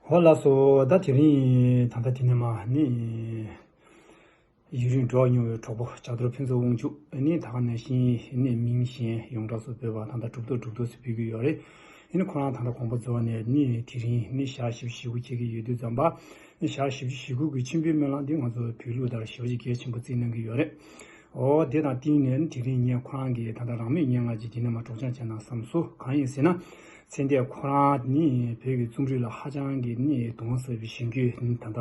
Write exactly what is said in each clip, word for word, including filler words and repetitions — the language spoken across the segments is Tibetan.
ཧོ་ལགས་སོ། ད་དེ་རིང་ད་ལྟ་དེ་ནས་མ་ནི་ཡུན་རིང་འགྲོགས་མྱོང་བའི་གྲོགས་པོ་བྱ་རྡོར་ཕུན་ཚོགས་དབང་ཕྱུག་ནི་ད་ག་ནང་བཞིན་ནི་མིང་གཞན་ཡོངས་གྲགས་སུ་འབོད་པ་ད་ལྟ་གྲུབ་ཐོབ་གྲུབ་ཐོབ་སུ་འབོད་ཀྱི་ཡོད་རེད། ཡིན་ནི་ཁོ་རང་ད་ལྟ་དགོངས་པ་རྫོགས་ནས་ནི་དེ་རིང་ནི་ཞག་བཞི་བཅུ་ཞེ་དགུ་འཁེལ་གྱི་ཡོད་དུས་ཙམ་པ། ནི་ཞག་བཞི་བཅུ་ཞེ་དགུ་གི་མཆོད་འབུལ་སྨོན་ལམ་འདི་ང་ཚོ་བོད་ལུགས་ལྟར་ཞེ་པོ་ཅིག་གལ་ཆེན་པོ་བརྩིས་གནང་གི་ཡོད་རེད། འོ་དེ་དང་བསྟུན་ནས་དེ་རིང་ངས་ཁོ་རང་གི་ད་ལྟ་རང་མོས་སྙན་ངག་ཅིག་འདི་ནས་མ་སྒྲོག་སྦྱང་བྱས་ན་བསམ་སོང་། གང་ཡིན་ཟེར་ན། ཚེ་འདས་ཁོ་རང་ནི་བོད་ཀྱི་རྩོམ་རིག་ལ་ཧ་ཅང་གི་ནི་དུང་ཟབ་པའི་ཞིང་བཀོད་ད་ལྟ་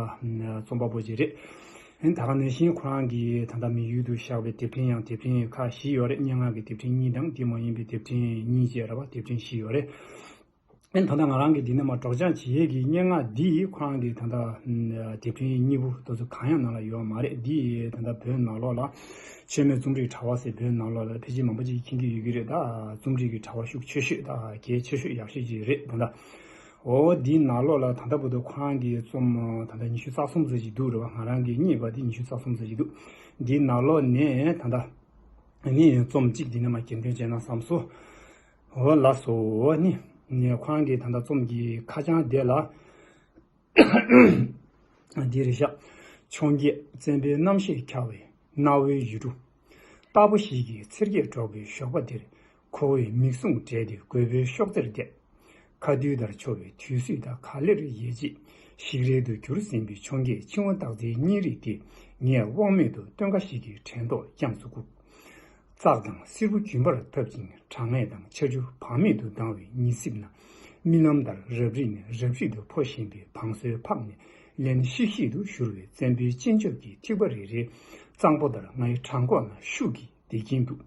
རྩོམ་པ་པོ་ཅིག་རེད། ད་ག་ནང་བཞིན་ཁོ་རང་གི་ད་ལྟ་མི་ཡུལ་དུ་བཞག་པའི་དེབ་ཕྲེང་ཡང་དེབ་ཕྲེང་ཁག་བཞི་ཡོད་རེད། སྙན་ངག་གི་དེབ་ཕྲེང་གཉིས་དང་དེ་མ་ཡིན་པའི་དེབ་ཕྲེང་གཉིས་བཅས་ར་བ་དེབ་ཕྲེང་བཞི་ཡོད་རེད། ཨེ་ད་ལྟ་ང་རང་གིས་འདི་ནས་མ་སྒྲོག་སྦྱང་བྱེད་ཡས་ཀྱི་སྙན་ངག་འདི་ཁོ་རང་གི་ད་ལྟ་དེབ་ཕྲེང་གཉིས་པོ་དེ་ཚོ་གང་ཡང་ནང་ལ་ཡོད་མ་རེད། འདི་ད་ལྟ་བོད་ནང་ལོགས་ལ་ཆེན་མོའི་རྩོམ་རིག་དྲ་བ་ཟེར་བོད་ནང་ལོགས་ལ་ཕལ་ཆེར་མང་པོ་ཅིག་མཁྱེན་གྱི་ཡོད་ཀྱི་རེད། ད་རྩོམ་རིག་གི་དྲ་བ་ཤུགས་ཆེ་ཤོས་ད་གལ་ཆེ་ཤོས་ཡག་ཤོས་ཅིག་རེད། ད་ལྟ་འོ་འདི་ནང་ལོགས་ལ་ད་ལྟ་བར་དུ་ཁོ་རང་གི་རྩོམ་ད་ལྟ་ཉི་ཤུ་རྩ་གསུམ་ཙམ་ཅིག་འདུག་རེད་བ། ང་རང་གིས་རྙེད་པ་འདི་ཉི་ཤུ་རྩ་གསུམ་ཙམ་ཅིག་འདུག་འདི་ནང་ལོགས་ནས་ད་ལྟ་ནི་རྩོམ་གཅིག་འདི་ནས་མ་གྱེར་འདོན་བྱས་ན་བསམ་སོང་། འོ་ལགས་སོ། ནི་ནི་ཁོ་རང་གི་ད་ལྟ་རྩོམ་གྱི་ཁ་བྱང་དེ་ལ་འདི་རེད་ཤག་འཕྱོངས་རྒྱས་བཙན་པོའི་རྣམ་ཤེས་འཁྱར་བའི་རྣ་བའི་ཡུལ་གྲུ། རྟ་ཕོ་ཞིག་གི་ཚེར་གྱིས་སྒྲོག་པའི་ཞོགས་པ་འདིར། ཁོ་བོའི་མིག་ཟུང་བགྲད་དེ་རྒོད་པོའི་གཤོག་རྩེར་བསྡད། ཁ་རྡུལ་ལྟར་འཕྱོ་བའི་དུས་ཚོད་དང་ག་ལེར་ཡལ་རྗེས་ཞིག་རལ་དུ་གྱུར་ཟིན་པའི་འཕྱོངས་རྒྱས་འཆིང་བ་སྟག་རྩེའི་གཉན་རིགས་དེ་ངས་དབང་མེད་དུ་སྟོན་ཁ་ཞིག་གི་དྲན་ཐོག་དབྱངས་སུ་བཀུག། བཙག་དང་བསེར་བུ་རྒྱུན་པར་ཕབ་ཅིང་གྲང་ངད་དང་ཆར་ཆུ་བག་མེད་དུ་ལྡང་བའི་ཉིན་སྲིབ་ན། རྨི་ལམ་ལྟར་རབ་རིབ་ནས་རབ་རིབ་ཏུ་འཕོ་བཞིན་པའི་བང་སོའི་ཕག་ནས་ལན་ཤིག་ཤིག་ཏུ་བཞུར་བའི་བཙན་པོའི་སྤྱན་ཆབ་ཀྱི་ཐིགས་པ་རེ་རེས་གཙང་པོ་ལྟར་ངའི་བྲང་ཁོག་ན་ཤུགས་ཀྱིས་བརྡེག་གིན་འདུག།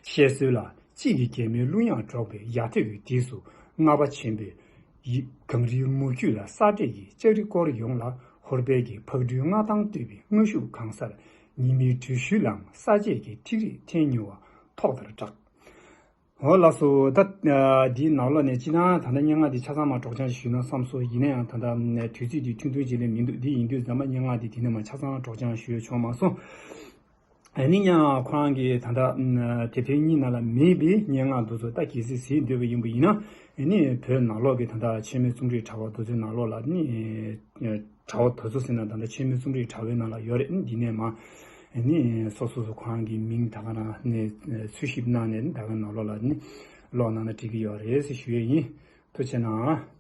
བཤད་སྲོལ་ལ་དཔྱིད་ཀྱི་རྒྱལ་མོའི་གླུ་དབྱངས་སྒྲོག་པའི་ཡ་ཐོད་ཀྱི་དུས་སུ་རྔ་པ་ཆེན་པོས་ཡིབ་གངས་རིའི་མུ་ཁྱུད་ལ་ས་འབྲས་ཀྱི་ལྕགས་རི་སྐོར་ཡོངས་ལ་ཧོར་སྦལ་གྱི་ཕག་གྲུའི་རྔ་ཐང་བཏུད་པའི་རྔ་ཤུགས་གང་སར་ཉི་མའི་དྲོད་ཤུལ་ལའང་ས་དཔྱད་ཀྱི་ཐིགས་རིས་འཐེན་མྱོང་བ་ཐོག་ལྟར་བསྒྲགས། འོ་ལགས་སོ། ད་འདིའི་ནང་ལོགས་ནས་སྤྱིར་བཏང་ད་ལྟ་སྙན་ངག་འདི་ཆ་ཚང་མ་སྒྲོག་སྦྱང་ཞུས་ན་བསམ་སོང་། ཡིན་ན་ཡང་ད་ལྟ་དུས་ཚོད་འདི་ཐུང་ཐུང་ཅིག་ལས་མི་འདུག། འདི་ཡིན་དུས་ཙམ་པ་སྙན་ངག་འདི་དེ་ནས་མ་ཆ་ཚང་སྒྲོག་སྦྱང་ཞུས་ཆོག་མ་སོང་། ཨ་ནི་ཡང་ཁོ་རང་གི་ད་ལྟ་དེབ་ཐེར་གཉིས་ནང་ལ་མེད་པའི་སྙན་ངག་འདི་ཚོ་ད་གལ་སྲིད་གཟིགས་འདོད་པ་ཡིན་པ་ཡིན་ན། ཨ་ནི་བོད་ནང་ལོགས་ཀྱི་ད་ལྟ་ཆེན་མོའི་རྩོམ་རིག་དྲ་བ་འདི་ཚོའི་ནང་ལོགས་ལ་ནི་དྲ་བ་དེ་ཚོ་ཟེར་ན་ད་ལྟ་ཆེན་མོའི་རྩོམ་རིག་དྲ་བའི་ནང་ལ་ཡོད་རེད། ཨ་ནི་འདི་ནས་མ་ཨ་ནི་སོ་སོ་སོ་ཁོ་རང་གི་མིང་ད་ག་རང་ནས་འཚོལ་ཞིབ་གནང་ནས་ད་ག་ནང་ལོགས་ལ་ནི་ཀློག་གནང་ན་འགྲིག་གི་ཡོད་རེད་ཟེར་ཞུ་ཡས་ཡིན། ཐུགས་རྗེ་གནང་།